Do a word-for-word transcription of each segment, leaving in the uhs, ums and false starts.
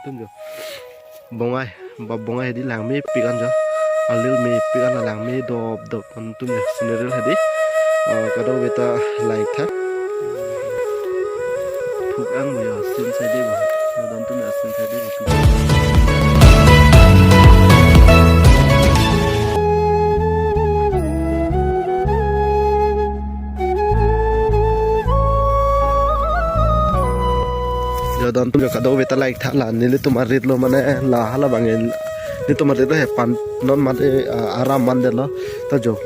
Tum jo. Bongai, bap bongai hedi langmepik an jo. Alil mepik an langme dop dop an tum jo. Scenery hedi. Ah, kadokave ta langtha. Phuk ang jo, sin sai de bo. Don tum jo, sin sai de bo. Jo don tum jo kadokave ta langtha la nelitum arit lo mane la hala bang nelitum arit lo he pan non mate, ah, aram mandetlo ta jo.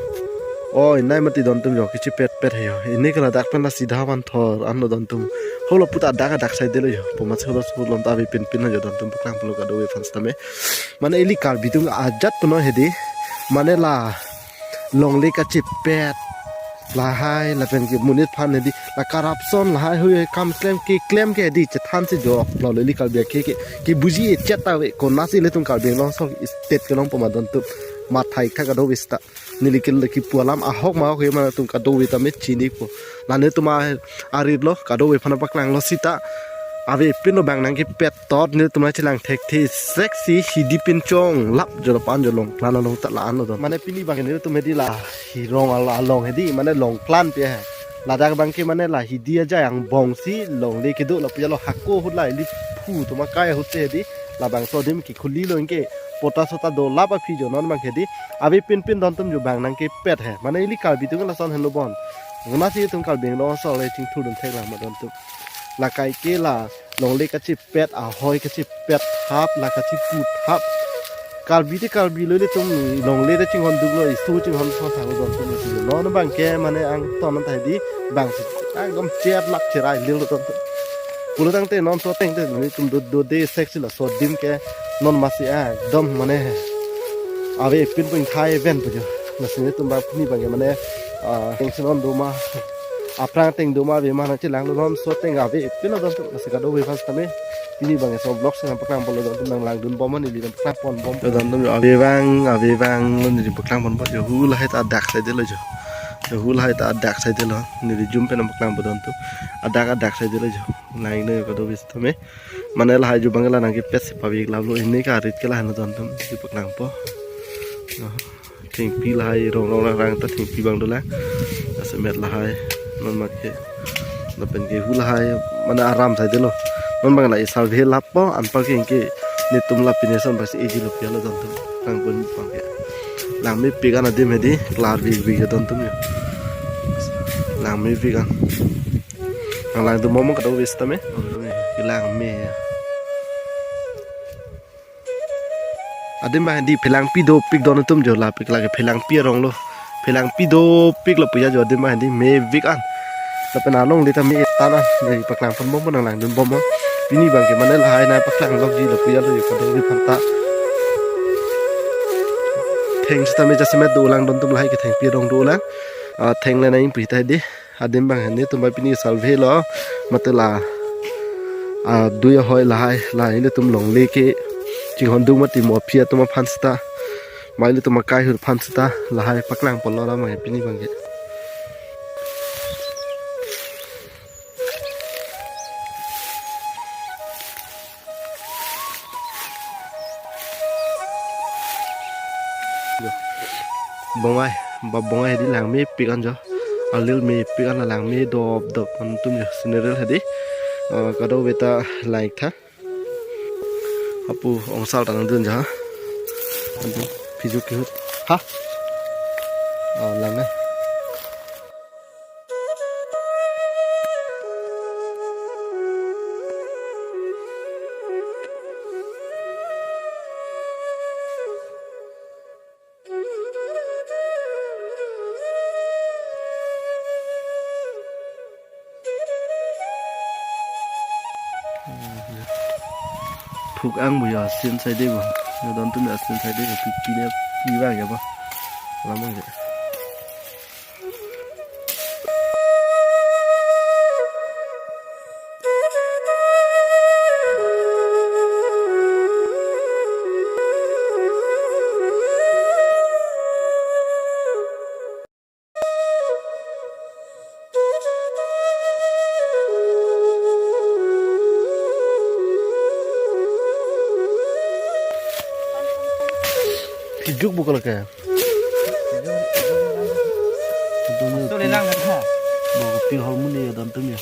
Oi, nai mati don tum jo kachipet pet he jo. Ini ke ladak pen la sidha van thor an lo don tum. Holo puta dak dak sai delo jo. Pomat holo sulom ta ave pinpin jo don tum paklang pulo kadokave aphan sitame. Mane ili Karbi atum ajat puno hedi. Mane la longle kachipet lahai lapen ke monit aphan hedi la corruption lahai hui kam klem keklem ke hedi chethan si jok lo ili Karbi akhei ke, kebuji echet ta ave konatsi ilitum Karbi Anglong aso state kelong poma don tum mathai tha kadokave sita neli ke leki pu alam ahok mahok he mane tum kadokave ta me chinipo. La nelitum arit lo kadokave aphan paklanglo sita avepin lo bang nangkepet tot nelitum chelang thekthe seksi hidi pinchong lap jo lapu-an jo Longklan along ta la-an lo don. Mane pini bang nelitum hedi la hirong al-, along hedi mane Longklan pe he. Ladak bang ke mane la hidi ajai angbong si longle kedo lapu jo lo hako ahut la ili phu atum akai ahut si hedi labangso adim kekhuli lo anke pota sota do lap aphi jo non bang hedi avepin pin don tum jo bang nangkepet he. Mane ili Karbi atum lason henlo bon. Konatsi tum Karbi Anglong aso le chingthur dun thek lang ma don tum. La kaike la longle kachipet ahoi kachipet thap la kachipu thap. Karbi te Karbi lo ilitum longle te chinghon duk lo isu chinghon so sa lo don tum si. Non bang ke mane angton an ta hedi bang si ekdom chet lak cherai lil lo don tum. Pulo tangte non so teng te nelitum do do de seksi laso adim ke non masi ekdom mane avepin pin thai ven pu jo. Lasi nelitum bang pini bang ke mane, ah, tension on do ma aphrang ateng do ma ave ma nangchelang lo non so ateng avepin lo don tum lasi kadokave aphan sitame pini bang so vlog si nangpaklang pon lo don tum nanglang dun bom neli nangpaklang pon bom. Don tum jo avevang avevang lo neli paklang pon bom jo hu lahai ta dak sai delo jo. Jo hu lahai ta dak sai delo neli jum pen nangpaklang pon don tum adak adak sai delo jo. Lang no kadokave sitame. Mane lahai jo bang la nangkepet si pavik lap lo ini ke arit ke lahai lo don tum neli paklang po. Thengpi lahai rong rong rang rang ta thengpi bang dolang. Asemet lahai non ma ke. Lapen ke hu lahai mane aram sai delo. Non bang la isal ve lap po anpar ke anke nelitum la pine son basi eji lo pi lo don tum. Kang pun bang ke. Langmepik an adim hedi klar bik bik don tum jo. Langmepik an. Nanglang dun bom kadokave sitame. Langme. Adim bang hedi phelangpi dopik don atum jo lapik lake phelangpi arong lo. Phelangpi dopik lapu jo adim bang hedi mepik an. Lapen alongle ta me-et tan an. Neli paklang pon bom nanglang dun bom. Pini bang ke mane lahai nangpaklang lok ji lapu jo lo jo kadokave aphan ta. Theng sitame jasemet dolang don tum lahai ke thengpi arong dolang. Ah, theng le nang pi ta hedi. Adim bang hedi tum bang pini salve lo mate la, ah, dui ahoi lahai la ilitum longle ke chinghon duk mati mo aphi atum aphan sita ma ilitum akai ahut aphan sita lahai paklang pon lo la bang pini bang ke. Bongai, bap bongai hedi langmepik an jo. Alil mepik an langme dop dop an tum jo scenery hedi. Eh, kadokave ta langtha. Apu ongsal ta nangdun jo. Antu phiju kehut. Ha. Oh, lang ne. Phuk ang bu ya, sin sai de bu. Ya, don tum ya, sin sai de bu. Pi, pi ne, pi bang ya bu. Lamang ya. Ijuk buka lake. Itu lelang kan ha. Bo kopi holmu ni ya dan tum ya.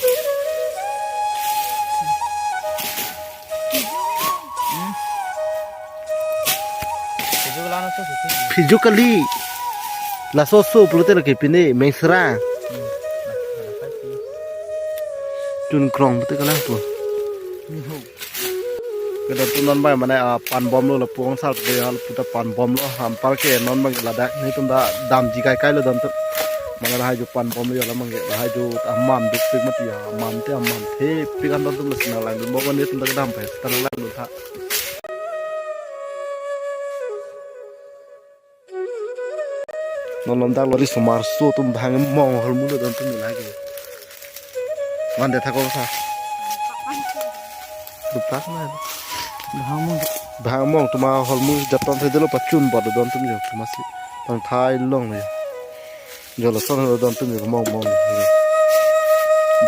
Ijuk lana tu sisi. Ijuk kali. Laso so pulote lake pine mengsra. Chun krong pulote kalang tu. Kedon tum non bai mane, ah, pan bomlo lapu angsal pe hal puta pan bomlo hampar ke non bang ladak netum ta damji kai kai lo don tum. Mane lahai jo pan bomlo yo la mangke lahai jo aman duk pik mati ya aman te aman thepik an don tum lo sina lang dun bo netum ta kedam pai ta lang dun tha. Non lom dak lo risomar so atum bhang mong holmu lo don tum lake. Mande thakong sa. Dupak na. Bhang mong. Bhang mong atum aholmu jaton thai dolo pachun bad don tum jo atum asi. Pang thai long le. Jo lason lo don tum jo mong mong.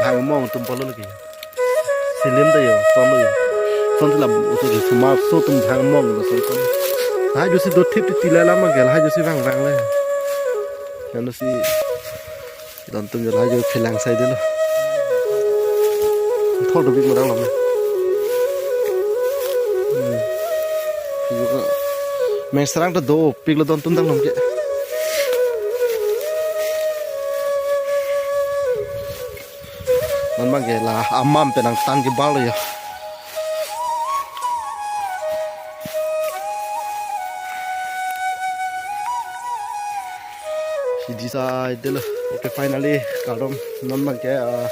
Bhang mong atum palo lake. Silim ta yo, son lo yo. Son tila utu di sumar so atum bhang mong lo son son. Lahai josi do thip titi la lam ke, lahai josi vang vang le. Yang si don tum jo lahai jo philang sai dolo. Thor do bik marang lam le. Hmm. Yo ka. Mengsrang ta dopik lo don tum dang lam ke. Non bang ke la amam penang tan ke bal ya. Sidi sai dolo. Okay, finally, kardom non bang ke, ah,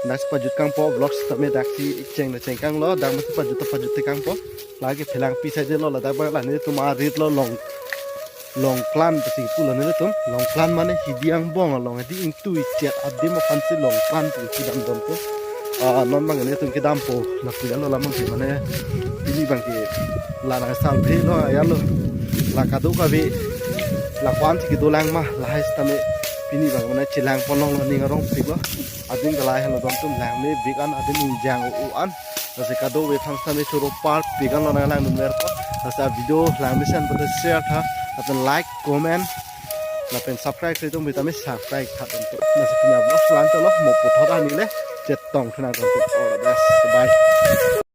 dak si pajut kangpo vlogs tame dak si cheng na cheng kang lo, dak si pajut ta pajut te kangpo. Lake philang pi sai dolo ladak bang la netum arit lo long Longklan pusi pulo netum. Longklan mane hidi angbong along hidi ingtui chet adim aphan si Longklan pusi dam dam po. Ah, non bang netum kedam po. Lapu lo lamang si mane pini bang ke la nang salphe lo ya lo. La kado kave la kwan si kedo lang ma lahai sitame pini bang mane chelang ponlong lo ning arong pik lo. Adin kalai helo don tum lang me bik an adin ingjang u an. Lasi kado ve phang sitame choro par pik an lo nang lang dun ver po. Lasi video lang mesen pute share tha, lapen like, comment, lapen subscribe se tum vitamin subscribe tha tum. Lasi pini vlog lan to lo mo puthot ani le chetong thunang tum. All the best. Bye.